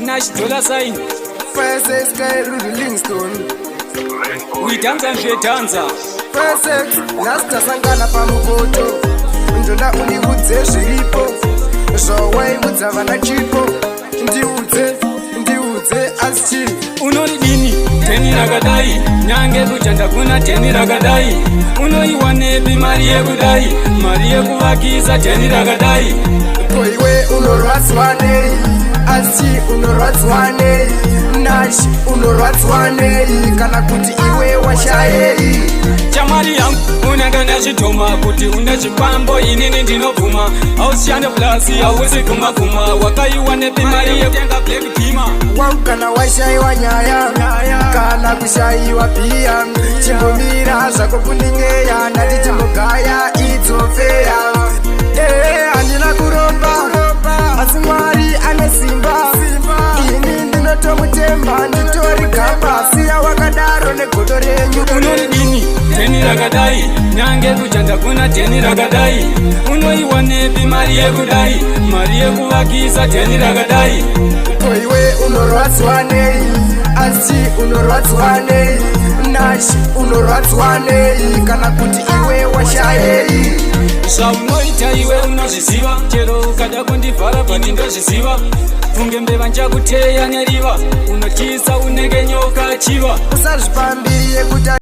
Nash dollar sign. Fire Sky Rudy Livingston. Uitanza zvetanza. Fire nhasi tasangana pamukoto, ndoda undiudze zviripo zvawaiudza vana Chipo. Ndiudze, ndiudze, asi chii? Unoridini teni rakadai? Nyange kuchanda kuna teni rakadai. Unoiwanepi mari yekudai, mari yekuvakisa teni rakadai? Ko iwe unorwadziwa nei? Asi unorwadziwa nei, Nash? Unorwadziwa nei? Kana kuti iwe washayei? Chamwari yangu, unenge nechidhoma kuti une chikwambo. Inini ndinobvuma, haushande, plus hausi gumaguma. Wakaiwanepi mari yekutenga black Beamer? Wau, kana washayiwa nyaya kana kushayiwa bhiya, chimbomira zvako kundinyeya. Ndati chimbogaya idzofeya. Ee, handina kuromba, asi Mwari ane simba. Ini ndinotomutemba, nditori gamba. Siya wakadaro negodo renyu. Unoridini teni rakadai? Nyange kuchanda kuna teni rakadai. Unoiwanepi mari yekudai, mari yekuvakisa teni rakadai? Ko iwe unorwadziwa nei? Asi unorwadziwa nei, Nash? Unorwadziwa nei? Kana kuti iwe washayei? Zvaunoita iwe unozviziva. Chero ukada kundivhara bvani, ndozviziva. Funge mbeva njakuteya neriva. Unotyisa, unenge nyoka chiva. Usazvipambiri yekuti